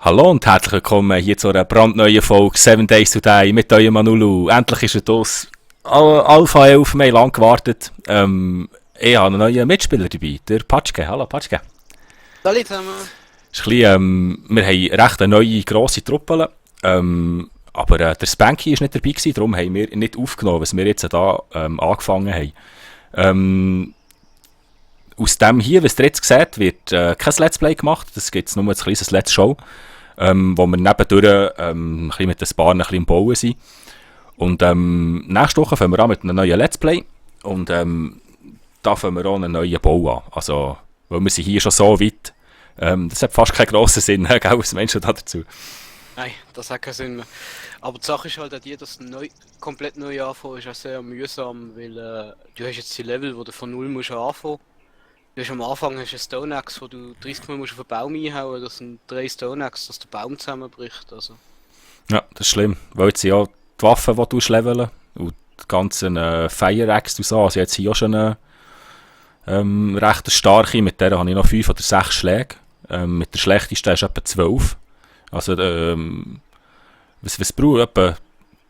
Hallo und herzlich willkommen hier zu einer brandneuen Folge 7 Days to Die mit eurem Manulu. Endlich ist er das Alpha 11, wir haben lange gewartet. Ich habe einen neuen Mitspieler dabei, der Patschke. Hallo Patschke. Hallo zusammen. Ist ein bisschen, wir haben recht eine neue, grosse Truppe, aber der Spanky war nicht dabei gewesen, darum haben wir nicht aufgenommen, was wir jetzt hier angefangen haben. Aus dem hier, was ihr jetzt seht, wird kein Let's Play gemacht, das gibt es nur ein kleines Let's Show, wo wir nebendurch ein bisschen mit den Sparen ein bisschen im Bauen sind. Und nächste Woche fangen wir an mit einem neuen Let's Play und da fangen wir auch einen neuen Bau an. Also, weil wir sind hier schon so weit, das hat fast keinen grossen Sinn, gell, als Menschen dazu. Nein, das hat keinen Sinn mehr. Aber die Sache ist halt auch die, dass komplett neu anfangen ist auch sehr mühsam, weil du hast jetzt die Level, wo du von null musst anfangen. Du hast am Anfang hast du einen Stone Axe, wo du 30 Mal musst auf einen Baum einhauen, das sind 3 Stone Axe, dass der Baum zusammenbricht. Also. Ja, das ist schlimm, weil jetzt sind ja die Waffen, die du leveln und die ganzen Fire Axe und so, also jetzt hier auch schon eine recht starke, mit der habe ich noch 5 oder 6 Schläge. Mit der schlechtesten ist etwa 12. Also, was braucht etwa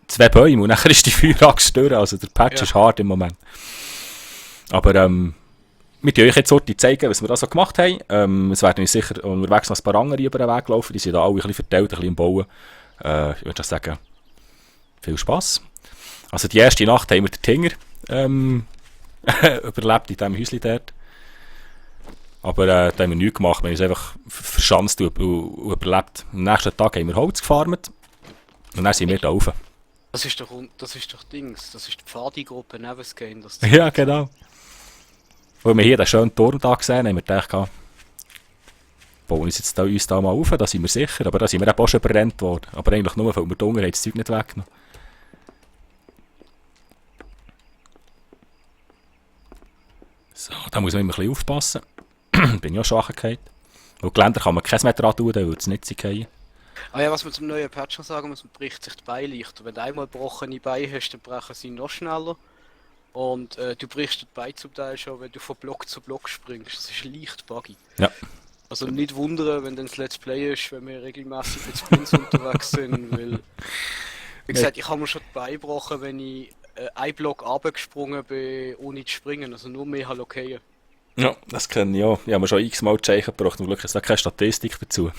2 Bäume und nachher ist die Feueraxt durch. Also der Patch ist hart im Moment. Aber wir tun euch jetzt heute zeigen, was wir da so gemacht haben. Es werden uns sicher unterwegs noch ein paar andere über den Weg laufen. Die sind da alle ein bisschen verteilt, ein bisschen im Bauen. Ich würde sagen, viel Spass. Also die erste Nacht haben wir den Tinger überlebt in diesem Häuschen dort. Aber da haben wir nichts gemacht, wir haben uns einfach verschanzt und überlebt. Am nächsten Tag haben wir Holz gefarmt und dann sind wir da rauf. Das ist doch Dings, das ist die Pfadi-Gruppe Neversgain. Ja, genau. Als wir hier den schönen Turm da gesehen haben, wir gedacht, bauen uns jetzt uns da mal auf, da sind wir sicher. Aber da sind wir eben auch schon überrennt worden. Aber eigentlich nur, weil wir da unten haben das Zeug nicht weggenommen. So, da muss man immer ein bisschen aufpassen. Bin ich auch schon angefallen. Weil Geländer kann man kein mehr dran tun, dann würde es nicht sein. Ah ja, was man zum neuen Patch noch sagen muss, man bricht sich die Beine leichter. Wenn du einmal gebrochene Beine hast, dann brechen sie noch schneller. Und du brichst die Beine zum Teil schon, wenn du von Block zu Block springst. Das ist leicht buggy. Ja. Also nicht wundern, wenn dann das Let's Play ist, wenn wir regelmäßig mit Sprints unterwegs sind, weil... Wie gesagt, ich habe mir schon die Beine gebrochen, wenn ich einen Block runtergesprungen bin, ohne zu springen. Also nur mehr okay. Ja, das kenne ich auch. Ich habe mir schon x-mal Zeichen gebracht und Glück ist da keine Statistik dazu.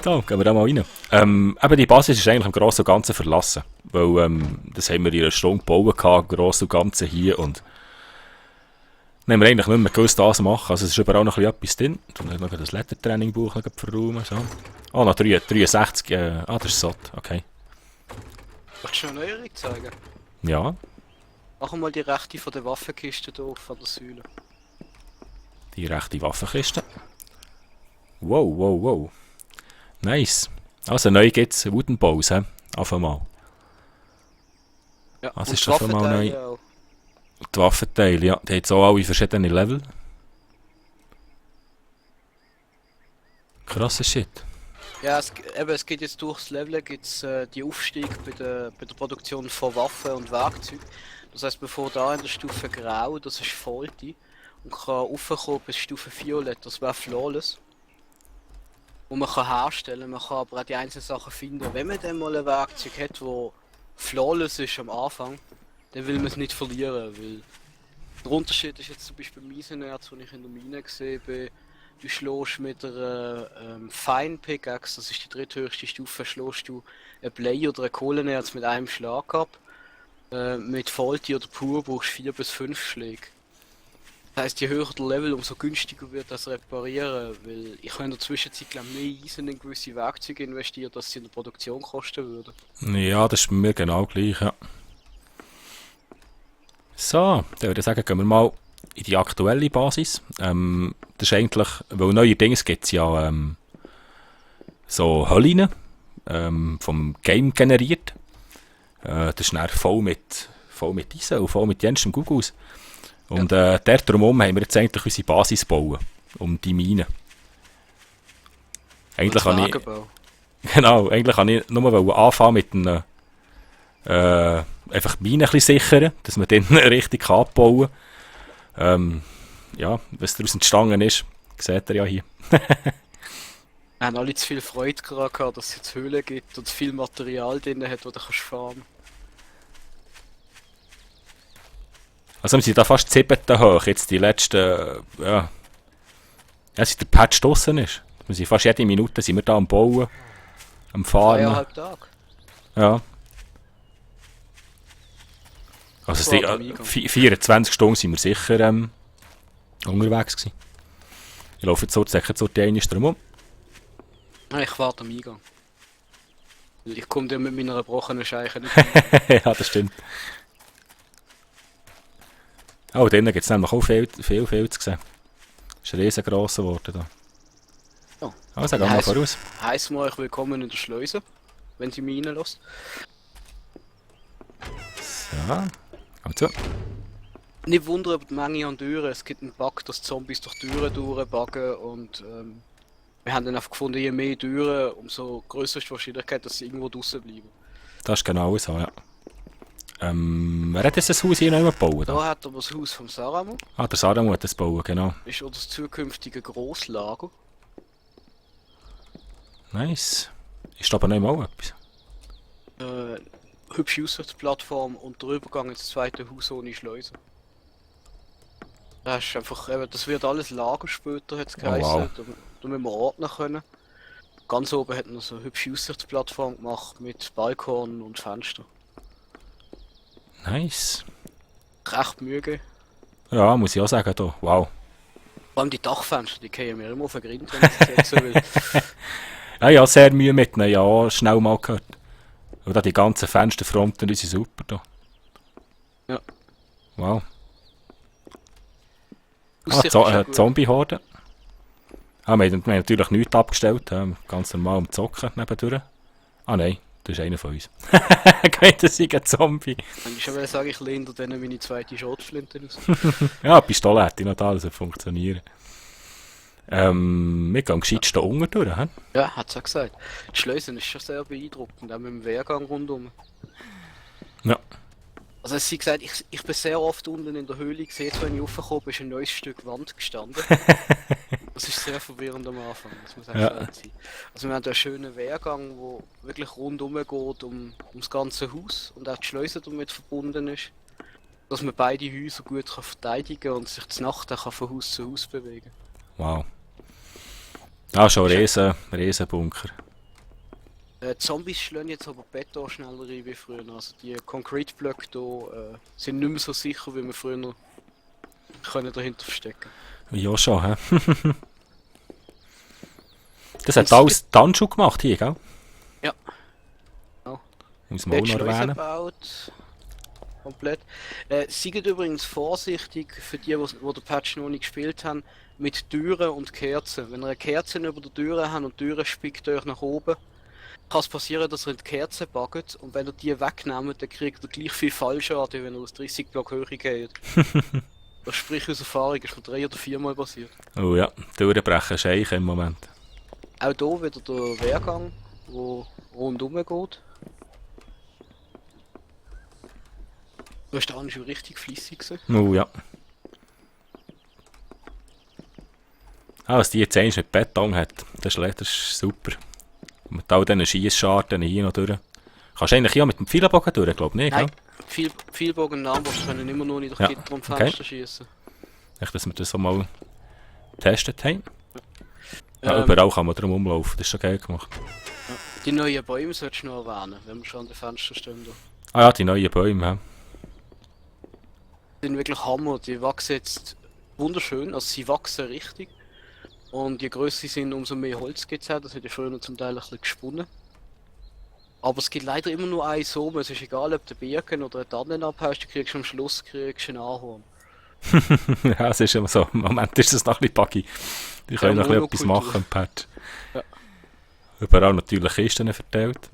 Da, gehen wir da mal rein. Eben die Basis ist eigentlich im Großen und Ganzen verlassen. Weil das haben wir in einer Stunde gebaut, im Großen und Ganzen hier. Und dann haben wir eigentlich nicht mehr gewusst, was machen. Also es ist überall noch etwas drin. Ich noch das Lettertraining-Buch verräumen. So. Oh, noch 63. Das ist satt. Okay. Willst du eine Neuerung zeigen? Ja. Mach mal die rechte von der Waffenkiste hier von der Säule. Die rechte Waffenkiste. Wow, wow, wow. Nice. Also neu gibt es Wooden Bows, hä? Auf einmal. Ja, Was und ist die das für mal neu? Waffenteile auch. Die Waffenteile, ja. Die haben so alle verschiedene Level. Krasser Shit. Ja, es geht jetzt durchs Level, gibt's die Aufstieg bei der Produktion von Waffen und Werkzeugen. Das heisst, bevor da in der Stufe Grau, das ist Faulty, und kann raufkommen bis Stufe Violett, das wäre Flawless. Und man kann herstellen, man kann aber auch die einzelnen Sachen finden. Wenn man dann mal ein Werkzeug hat, das Flawless ist am Anfang, dann will man es nicht verlieren, weil der Unterschied ist jetzt zum Beispiel beim Eisenerz, wo ich in der Mine gesehen bin, du schlägst mit einer Fine Pickaxe, das ist die dritthöchste Stufe, schlägst du ein Blei oder ein Kohlenerz mit einem Schlag ab. Mit Faulty oder Pur brauchst du 4 bis 5 Schläge. Das heisst, je höher der Level, umso günstiger wird das reparieren, weil ich habe in der Zwischenzeit glaub, mehr Eisen in gewisse Werkzeuge investiert, als sie in der Produktion kosten würden. Ja, das ist bei mir genau gleich, ja. So, dann würde ich sagen, gehen wir mal in die aktuelle Basis. Das ist eigentlich, weil neuerdings gibt es ja so Höllen vom Game generiert. Das ist dann voll mit Eisen und voll mit jenstem Gugus. Und dort drumherum haben wir jetzt eigentlich unsere Basis bauen, um die Mine. Eigentlich habe ich nur anfangen mit einem einfach die Mine ein bisschen sichern, dass man dann richtig abbauen kann. Ja, was daraus entstanden ist, seht ihr ja hier. Wir haben alle zu viel Freude gehabt, dass es jetzt Höhlen gibt und viel Material drin hat, das du kannst farmen. Also wir sind da fast 7. hoch, jetzt die letzten, ja, seit der Patch draussen ist. Wir sind fast jede Minute sind wir da am Bauen, am Fahren. 3,5 Tage. Ja. Also Das war die, der Mega. 24 Stunden sind wir sicher unterwegs gewesen. Ich laufe jetzt so die eine drum um. Nein, ich warte am Eingang. Weil ich komme dir mit meiner gebrochenen Scheiche nicht hin. Ja, das stimmt. Oh, drinnen gibt es nämlich auch viel zu sehen. Es ist riesengross geworden da. Ja. Also, gehen wir mal voraus. Heissen wir euch willkommen in der Schleuse, wenn sie mich reinlässt. So, komm zu. Nicht wundern über die Menge an Türen. Es gibt einen Bug, dass Zombies durch Türen durchbuggen und wir haben dann einfach gefunden, je mehr Türen, umso grösser ist die Wahrscheinlichkeit, dass sie irgendwo draussen bleiben. Das ist genau so, ja. Wer hat jetzt das Haus hier noch immer gebaut? Da hat aber das Haus vom Saramo, Ah, der Saramo hat das gebaut, genau. ist auch das zukünftige Grosslager. Nice. Ist da aber nicht mal etwas? Hübsche Aussichtsplattform und der Übergang ins zweite Haus ohne Schleuse. Das ist einfach, das wird alles Lager später, hat es geheißen. wow. Da müssen wir ordnen können. Ganz oben hat man so eine hübsche Aussichtsplattform gemacht mit Balkon und Fenster. Nice. Recht Mühe gegeben. Ja, muss ich auch sagen, da. Wow. Vor allem die Dachfenster, die gehen mir immer auf den Grind, wenn ich das so will. Ja, ja, sehr Mühe mit ihnen, ja, schnell mal gehört. Und da die ganzen Fensterfronten, die sind super da. Ja. Wow. Aussicht ist auch gut. Zombie-Horde. Ah, wir haben natürlich nichts abgestellt, ganz normal am Zocken nebendurch. Ah nein, das ist einer von uns. Das ist ein Zombie. Ich schon sagen, ich lehne denen meine zweite Schrotflinte aus. Ja, die Pistole hätte ich noch da, das würde funktionieren. Wir gehen gescheit da unten durch, hä? Ja, hat's auch gesagt. Die Schleusen ist schon sehr beeindruckend, auch mit dem Wehrgang rundum. Ja. Also es sie gesagt, ich bin sehr oft unten in der Höhle gesehen, wenn ich raufgekommen bin, ist ein neues Stück Wand gestanden. Das ist sehr verwirrend am Anfang, das muss echt Ja. sein. Also wir haben da einen schönen Wehrgang, der wirklich rundum geht ums ganze Haus und auch die Schleuse damit verbunden ist. Dass man beide Häuser gut kann verteidigen und sich die Nacht auch von Haus zu Haus bewegen. Wow. Ah, schon ein riesen Bunker. Die Zombies schlagen jetzt aber Beton schneller rein wie früher. Also die Concrete-Blöcke hier sind nicht mehr so sicher, wie wir früher können dahinter verstecken. Ja, schon, hä? Das hat alles Tandschuh gemacht hier, gell? Ja. Genau. Muss man auch noch erwähnen. Gebaut. Komplett. Seid übrigens vorsichtig für die, die den Patch noch nicht gespielt haben, mit Türen und Kerzen. Wenn ihr eine Kerze über der Tür habt und die Türe spickt euch nach oben, kann es passieren, dass ihr in die Kerze buggt und wenn ihr die wegnehmt, dann kriegt ihr gleich viel Fallschaden, wenn ihr aus 30 Block Höhe geht. Das sprich aus Erfahrung, ist mir 3 oder 4 Mal passiert. Oh ja, Türen Scheiche im Moment. Auch hier wieder der Wehrgang, der rundum geht. Du hast da schon richtig fleissig gewesen. Oh ja. Ah, was die jetzt eigentlich mit Beton hat, das ist super. Mit all diesen Schiessscharten hier noch durch. Kannst du eigentlich hier mit dem Pfeilbogen durch, glaube ich, nicht? Nein, Pfeilbogen und Armbrust können immer nur nicht durch Gitter und Fenster schießen. Echt, dass wir das so mal getestet haben. Ja, überall kann man drum umlaufen, das ist schon geil gemacht. Ja. Die neuen Bäume solltest du noch erwähnen, wenn wir schon an den Fenstern stehen. Da. Ah ja, die neuen Bäume, ja. Die sind wirklich Hammer, die wachsen jetzt wunderschön, also sie wachsen richtig. Und je grösser sie sind, umso mehr Holz gibt es auch, das hat ja früher zum Teil ein bisschen gesponnen. Aber es gibt leider immer nur einen Sohn, es ist egal ob du Birken oder eine Tannen abhast, du kriegst am Schluss einen Ahorn. Ja, es ist immer so, im Moment ist es noch ein bisschen buggy. Die können noch etwas machen im Patch. Ja. Überall natürlich Kisten verteilt.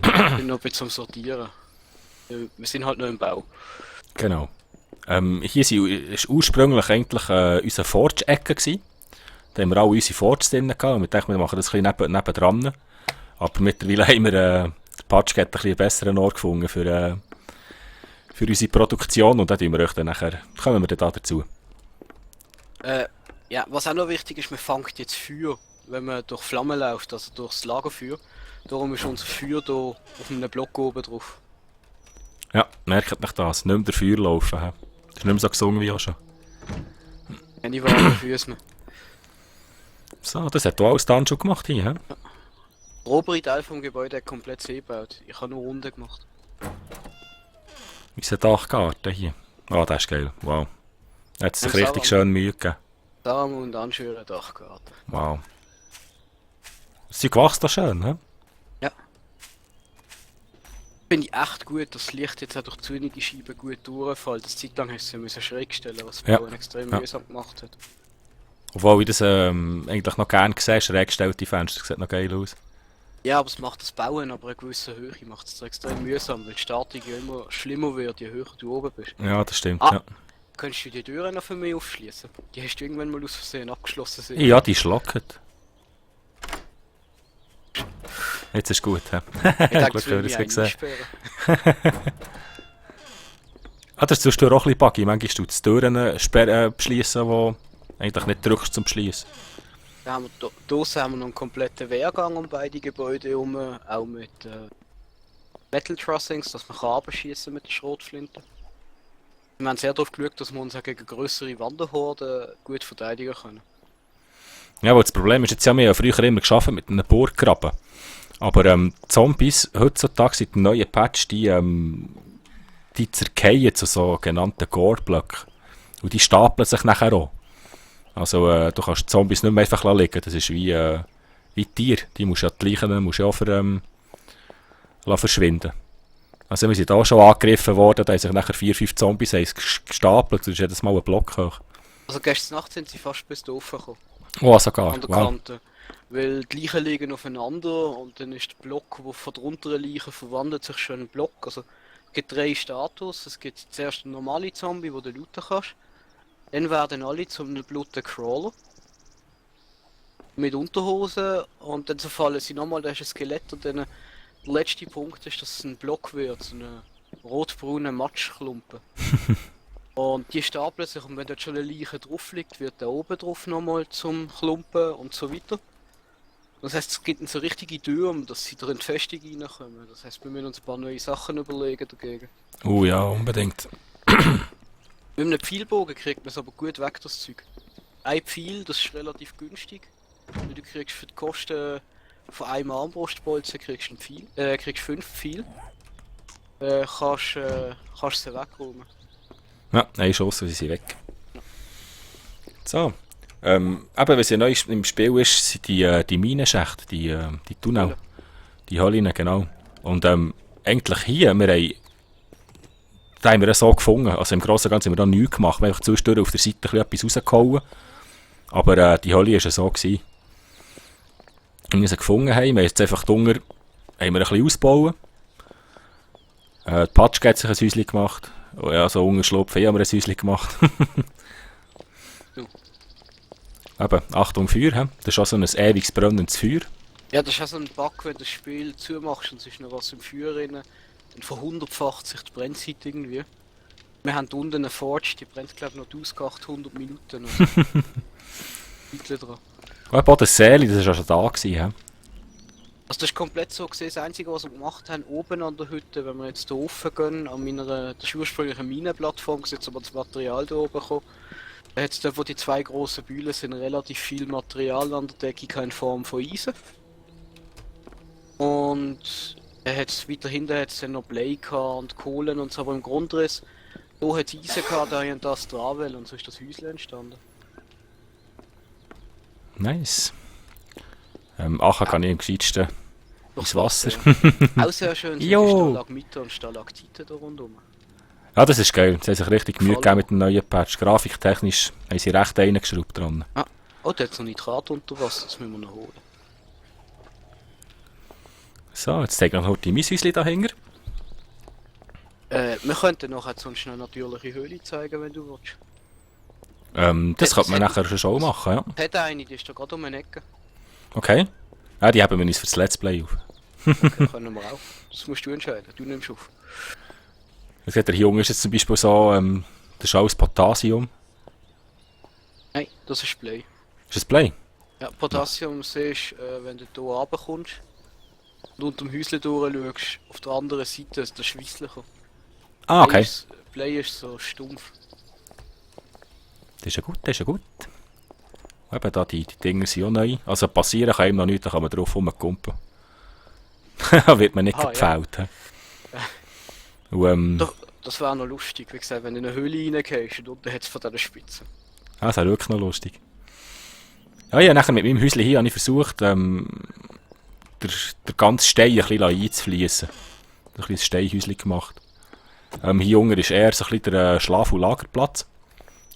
Ich bin noch ein bisschen am Sortieren. Wir sind halt noch im Bau. Genau. Hier war ursprünglich eigentlich unsere Forge-Ecke. Da haben wir alle unsere Forges drin gehabt und wir dachten, wir machen das ein bisschen nebendran. Aber mittlerweile haben wir der Patchcat ein bisschen besseren Ort gefunden für unsere Produktion und dann kommen wir dann dazu. Ja, was auch noch wichtig ist, man fängt jetzt Feuer. wenn man durch Flammen läuft, also durchs Lagerfeuer. Darum ist unser Feuer hier auf einem Block oben drauf. Ja, merkt nicht das. Nicht mehr der Feuer laufen. He. Das ist nicht mehr so gesungen wie auch schon. Keine warmen Füße mehr. So, das hat du alles dann schon gemacht hier. He? Der obere Teil vom Gebäude hat komplett See gebaut. Ich habe nur Runden gemacht. Unser Dachgarten hier. Ah, das ist geil. Wow. Da hat es sich Und richtig Sarah- schön Mühe gegeben. Darum und anschönen Dachgarten. Wow. Das Zeug wächst da schön, he? Finde ich echt gut, dass das Licht jetzt auch durch zu wenige Scheiben gut durchfällt. Das Zeit lang hast du müssen schräg stellen, was Ja. Bauen extrem Ja. mühsam gemacht hat. Obwohl ich das eigentlich noch gerne sehe, schräg gestellte Fenster, das sieht noch geil aus. Ja, aber es macht das Bauen aber eine gewisse Höhe macht es extrem mühsam, weil die Startung ja immer schlimmer wird, je höher du oben bist. Ja, das stimmt, Ah. ja. Könntest du die Türen noch für mich aufschließen? Die hast du irgendwann mal aus Versehen abgeschlossen sehen. Ja, die schlacken. Jetzt ist gut, he? Ich denke, Glück, das will dass mich wir das gesehen. einsperren. Ah, das tust du auch ein bisschen buggy. Manchmal tust du die Türen beschließen, die eigentlich nicht drückst zum Beschließen. Da haben wir, draussen haben wir noch einen kompletten Wehrgang um beide Gebäude herum, auch mit Metal Trussings, dass man runterschießen mit der Schrotflinte. Wir haben sehr darauf geschaut, dass wir uns auch gegen grössere Wanderhorden gut verteidigen können. Ja, weil das Problem ist, jetzt haben wir ja früher immer geschafft mit einem Burggraben. Aber Zombies heutzutage in den neuen Patch, die zerkehren zu sogenannten Gore-Blöcken. Und die stapeln sich nachher auch. Also du kannst die Zombies nicht mehr einfach liegen. Das ist wie Tier. Die musst du ja die Leichen musst du auch verschwinden. Also wir sind da schon angegriffen worden, da haben sich nachher 4-5 Zombies gestapelt. Das ist jedes Mal ein Block hoch. Also gestern Nacht sind sie fast bis da oben gekommen, Oh, sogar. an der Wow. Kante. Weil die Leichen liegen aufeinander und dann ist der Block, der von der unteren Leiche verwandelt sich schon in einen Block. Also es gibt 3 Status. Es gibt zuerst einen normalen Zombie, wo du looten kannst. Dann werden alle zu einem blutigen Crawler. Mit Unterhosen und dann zerfallen sie nochmal, da ist ein Skelett und dann der letzte Punkt ist, dass es ein Block wird, so ein rotbrauner Matschklumpen. Und die stapeln sich und wenn dort schon eine Leiche drauf liegt, wird da oben drauf nochmal zum Klumpen und so weiter. Das heisst, es gibt so richtige Türme, dass sie durch die Festung reinkommen. Das heisst, wir müssen uns ein paar neue Sachen überlegen dagegen. Ja, unbedingt. Mit einem Pfeilbogen kriegt man es aber gut weg, das Zeug. Ein Pfeil, das ist relativ günstig. Weil du kriegst für die Kosten von einem Armbrustbolzen kriegst kriegst 5 Pfeil. Kannst sie wegräumen. Ja, ein Schuss und sie sind weg. So. Eben, wenn sie neu im Spiel ist, sind die Minenschächte, die Tunnel. Höhlen. Die Höhlen, genau. Und eigentlich hier, da haben wir so gefunden. Also im Großen und Ganzen haben wir da nichts gemacht. Wir haben einfach zwischendurch auf der Seite ein bisschen etwas rausgehauen. Aber die Höhle war so gewesen. Und wir sie gefunden haben, wir haben jetzt einfach drunter, haben wir ein bisschen ausgebaut. Die Patschke hat sich ein Häuschen gemacht. Oh ja, so ungeschlupfen, haben wir ein Häuschen gemacht. Du. Eben, Achtung Feuer, he? Das ist auch so ein ewiges brennendes Feuer. Ja, das ist auch so ein Bug, wenn du das Spiel zumachst und es ist noch was im Feuer drin, dann verhundertfacht sich die Brennzeit irgendwie. Wir haben unten eine Forge, die brennt glaube ich noch 1800 Minuten. Weiter dran. Oh, eben, das Säle, das war schon da gewesen, he? Also das ist komplett so gesehen, das Einzige was wir gemacht haben, oben an der Hütte, wenn wir jetzt hier offen gehen, an meiner, das ist ursprünglich eine Minenplattform, ist jetzt aber das Material da oben gekommen. Da hat es dort, wo die 2 grossen Bühlen sind, relativ viel Material an der Decke, in Form von Eisen. Und weiter hinten hat es dann noch Blei und Kohlen und so, aber im Grundriss, da hat es Eisen gehabt, da haben das dran wollen und so ist das Häuschen entstanden. Nice. Acha kann ich am gescheitsten ins Wasser. Ja. Auch sehr schön sind die Jo. Stalagmiten und Stalaktiten da rundherum. Ja, das ist geil. Sie haben sich richtig Mühe Voll. gegeben mit dem neuen Patch. Grafiktechnisch haben sie recht reingeschraubt dran. Oh, da hat es noch Nitrat unter Wasser, das müssen wir noch holen. So, jetzt zeige ich noch die mein Häuschen dahinter. Wir könnten nachher sonst eine natürliche Höhle zeigen, wenn du willst. Das könnte man nachher schon machen, ja. Es hat eine, die ist da gerade um eine Ecke. Okay. Ja, die haben wir uns für das Let's Play auf. Okay, können wir auch. Das musst du entscheiden, du nimmst auf. Ihr seht, der hier unten ist jetzt zum Beispiel so, das ist alles Potassium. Nein, das ist Blei. Ist das Blei? Ja, Potassium siehst wenn du hier runterkommst und unter dem Häuschen durchschaust, auf der anderen Seite ist der Schweisslicher. Ah, okay. Blei ist so stumpf. Das ist ja gut, das ist ja gut. Eben da, die Dinger sind auch neu. Also passieren kann ihm noch nichts, da kann man drauf rumkumpen. Da wird man nicht Ah, ja. gepfählt. Ja. Und, Das wäre noch lustig, wie gesagt, wenn du in eine Höhle reingehst und unten hat es von diesen Spitzen. das ist wirklich noch lustig. Ja, nachher mit meinem Häuschen hier habe ich versucht, der ganze Stein ein bisschen einzufließen. Ein bisschen ein Steinhäuschen gemacht. Hier unten ist eher so ein bisschen der Schlaf- und Lagerplatz.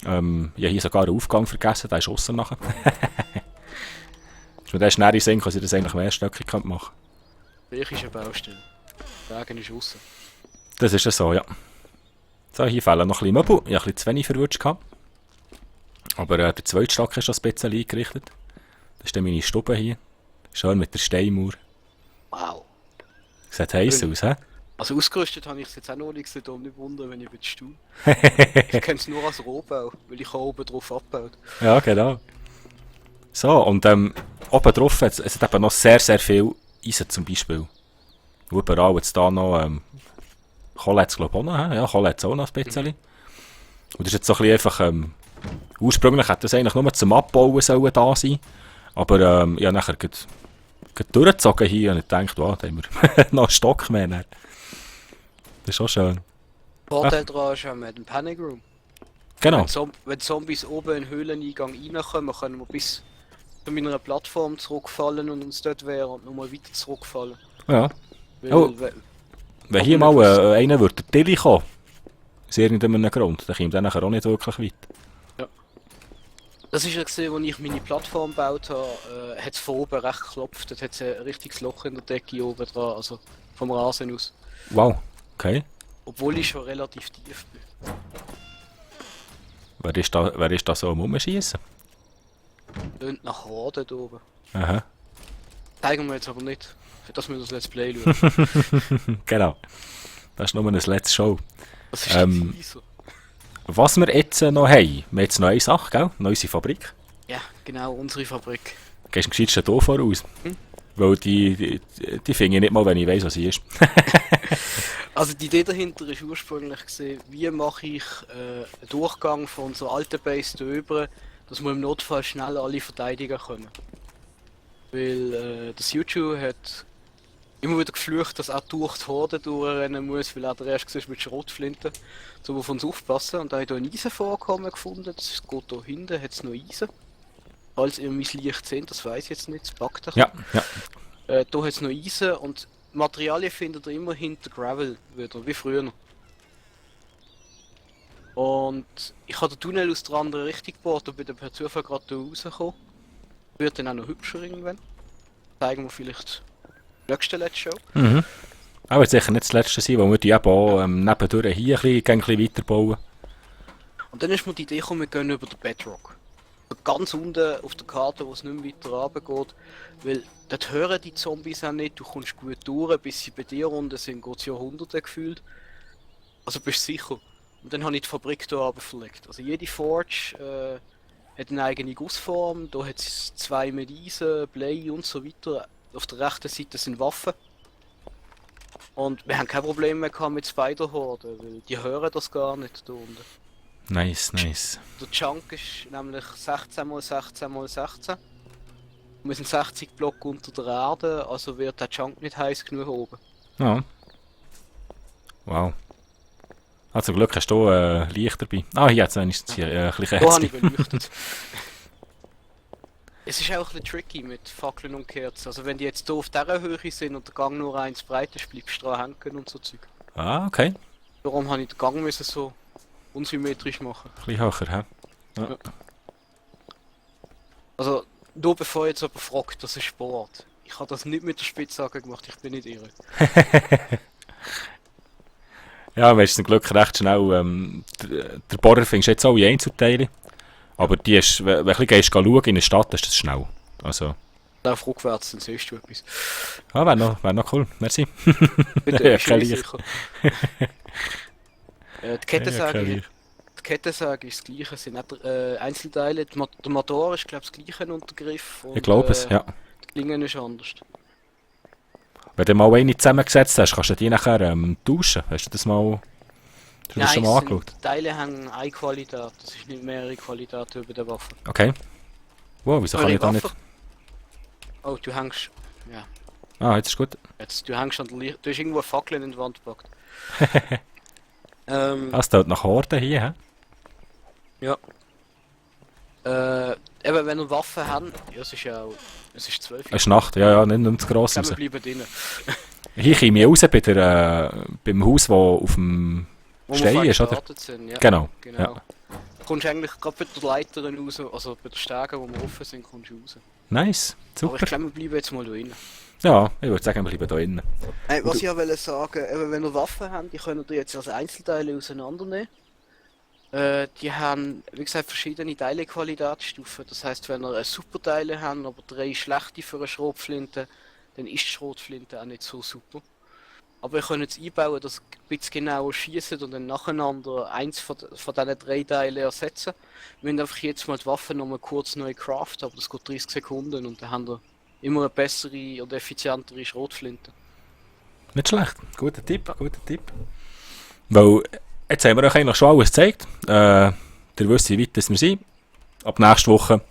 Ich habe hier sogar einen Aufgang vergessen, der ist aussen nachher. Ist mir der schnell in den Sinn, dass ich das eigentlich mehrstöckig machen könnte. Welche ist eine Baustelle? Der Wagen ist außen. Das ist ja so, ja. So, hier fehlen noch ein bisschen Möbel. Ich hatte ein bisschen zu wenig verwünscht. Aber der zweite Stock ist schon ein bisschen eingerichtet. Das ist dann meine Stube hier. Schön mit der Steinmauer. Wow. Sieht heiß Schön. aus, hä? Also ausgerüstet habe ich es jetzt auch noch nicht gesehen, darum nicht wundern, wenn ich mit Stuhl. Ich kenne es nur als Rohbau, weil ich oben drauf abbaut. Ja, genau. So, und oben drauf hat es eben noch sehr, sehr viel Eisen zum Beispiel. Und überall jetzt da noch Kohle hat es glaube ich auch noch, hä? Ja, Kohle hat es auch noch ein bisschen. Und das ist jetzt so ein bisschen einfach, ursprünglich hätte das eigentlich nur zum Abbauen sollen da sein. Aber ja, nachher gerade durchgezogen hier und ich dachte, wow, da haben wir noch einen Stock mehr. Dann. Das ist schon schön. Vorteil daran ist ja mit dem Panic Room. Genau. Wenn Zombies oben in den Höhleneingang reinkommen, können wir bis zu meiner Plattform zurückfallen und uns dort wehren und nochmal weiter zurückfallen. Ja. Weil, Oh. Wenn hier mal einer würde der Tilly kommen, aus irgendeinem Grund, dann kommt er nachher auch nicht wirklich weit. das ist ja gesehen, als ich meine Plattform gebaut habe, hat es von oben recht geklopft. Dort hat es ein richtiges Loch in der Decke oben dran, also vom Rasen aus. Wow, okay. Obwohl ich schon relativ tief bin. Wer ist da so am Rumschießen? Tönt nach Horde da oben. Aha. Zeigen wir jetzt aber nicht, für das wir das Let's Play schauen. Genau. Das ist nur eine letzte Show. Das ist so. Was wir jetzt noch haben, wir haben jetzt eine neue Sache, gell? Eine neue Fabrik. Ja, genau, unsere Fabrik. Gehst du gescheit schon hier voraus? Weil die finde ich nicht mal, wenn ich weiss, was sie ist. Also die Idee dahinter ist ursprünglich gesehen, wie mache ich einen Durchgang von unserer alten Base drüber, dass wir im Notfall schnell alle verteidigen können. Weil das YouTube hat immer wieder geflucht, dass er durch die Horde durchrennen muss, weil er der erste war mit Schrotflinten, um auf uns aufpassen. Und da habe ich hier ein Eisenvorkommen gefunden, das geht hier hinten, hat es noch Eisen. Falls ihr mein Licht seht, das weiß ich jetzt nicht, das packt er. Ja. Hier hat es noch Eisen und Materialien findet ihr immer hinter Gravel wieder, wie früher. Und ich habe den Tunnel aus der anderen Richtung gebohrt und bin dann per Zufall gerade hier rausgekommen. Wird dann auch noch hübscher irgendwann. Zeigen wir vielleicht nächste Let's Show. Aber wird sicher nicht das letzte sein, weil wir die eben auch nebendurch hier ein bisschen weiterbauen. Und dann ist mir die Idee gekommen, wir gehen über den Bedrock. Ganz unten auf der Karte, wo es nicht mehr weiter runtergeht. Weil dort hören die Zombies auch nicht, du kommst gut durch, bis sie bei dir unten sind, geht es Jahrhunderte gefühlt. Also bist du sicher. Und dann habe ich die Fabrik hier runter verlegt. Also jede Forge hat eine eigene Gussform, da hat es 2 mit Eisen, Blei und so weiter. Auf der rechten Seite sind Waffen. Und wir haben kein Problem mehr gehabt mit Spider-Horden, weil die hören das gar nicht da unten. Nice. Der Chunk ist nämlich 16x16x16. Wir sind 60 Block unter der Erde, also wird der Chunk nicht heiß genug oben. Ja. Wow. Also zum Glück hast du Licht dabei. Ah, hier jetzt ist es ein bisschen Da habe ich Kerzen. beleuchtet. Es ist auch ein bisschen tricky mit Fackeln und Kerzen. Also wenn die jetzt hier auf dieser Höhe sind und der Gang nur eins breit ist, bleibst du dran hängen und so Zeug. Ah, okay. Darum habe ich den Gang müssen so unsymmetrisch machen. Ein bisschen höher, hä? Ja. Also, nur bevor jetzt jemand fragt, das ist Sport. Ich habe das nicht mit der Spitzhacke gemacht, ich bin nicht irre. Ja, man ist zum Glück recht schnell. Der Bohrer findest du jetzt alle Einzelteile. Aber die ist, wenn du ein bisschen gehst schauen in der Stadt, ist das schnell. Also. Lauf rückwärts, dann siehst du etwas. Ah, wäre noch cool. Merci. Bitte, Ja, ich bin kein nicht sicher. Die Kettensäge, Licht. die Kettensäge ist das gleiche, sind nicht Einzelteile. Der Motor ist glaube ich das gleiche Untergriff und Ich glaube es, ja. die Klinge ist anders. Wenn du mal eine zusammengesetzt hast, kannst du die nachher tauschen. Hast du das mal, hast du das schon mal angeschaut? Die Teile haben eine Qualität, das ist nicht mehrere Qualitäten über der Waffe. Okay. Wow, wieso kann ich da nicht... Oh, du hängst... Ja, Ah, jetzt ist gut. jetzt, du hängst an der Licht... Du hast irgendwo eine Fackel in die Wand gepackt. Das tut nach Horde hier, hä? Ja. Eben, wenn wir Waffen haben, ja, es ist ja auch... Es ist 12 Es ist Nacht, ja, nicht zu gross raus. Wir bleiben drinnen. Hier komme ich raus bei beim Haus, das auf dem Wo Stein wir ist, oder? gestartet sind, ja. Genau. Genau. Ja. Du kommst eigentlich gerade bei der Leiter raus, also bei der Stege, wo wir offen sind, kommst du raus. Nice, Aber ich super. glaube, wir bleiben jetzt mal da drinnen. Ja, ich würde sagen, wir bleiben da innen. Was ich auch wollte sagen, eben, wenn ihr Waffen habt, die könnt ihr jetzt als Einzelteile auseinandernehmen. Die haben, wie gesagt, verschiedene Teilequalitätsstufen. Das heißt, wenn ihr eine super Teile habt, aber 3 schlechte für eine Schrotflinte, dann ist die Schrotflinte auch nicht so super. Aber ihr könnt es einbauen, dass ihr ein bisschen genauer schießt und dann nacheinander eins von diesen 3 Teilen ersetzen. Wir müssen einfach jetzt mal die Waffe nochmal kurz neu craften, aber das geht 30 Sekunden und dann habt ihr immer eine bessere und effizientere Schrotflinte. Nicht schlecht. Guter Tipp, guter Tipp. Weil, jetzt haben wir euch eigentlich schon alles gezeigt. Ihr wisst, wie weit wir sind. Ab nächster Woche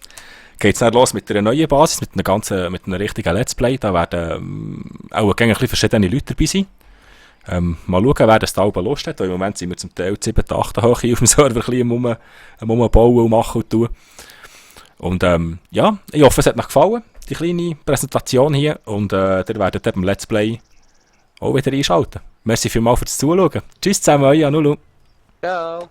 geht es dann los mit einer neuen Basis, mit einem richtigen Let's Play. Da werden auch ein bisschen verschiedene Leute dabei sein. Mal schauen, wer das da oben Lust hat. Im Moment sind wir zum Teil 7, 8 hoch auf dem Server ein bisschen am Umbauen und machen und tun. Und ja, ich hoffe, es hat euch gefallen, die kleine Präsentation hier. Und ihr werdet beim Let's Play auch wieder einschalten. Merci vielmals fürs Zuschauen. Tschüss zusammen, euer Nulu. Ciao!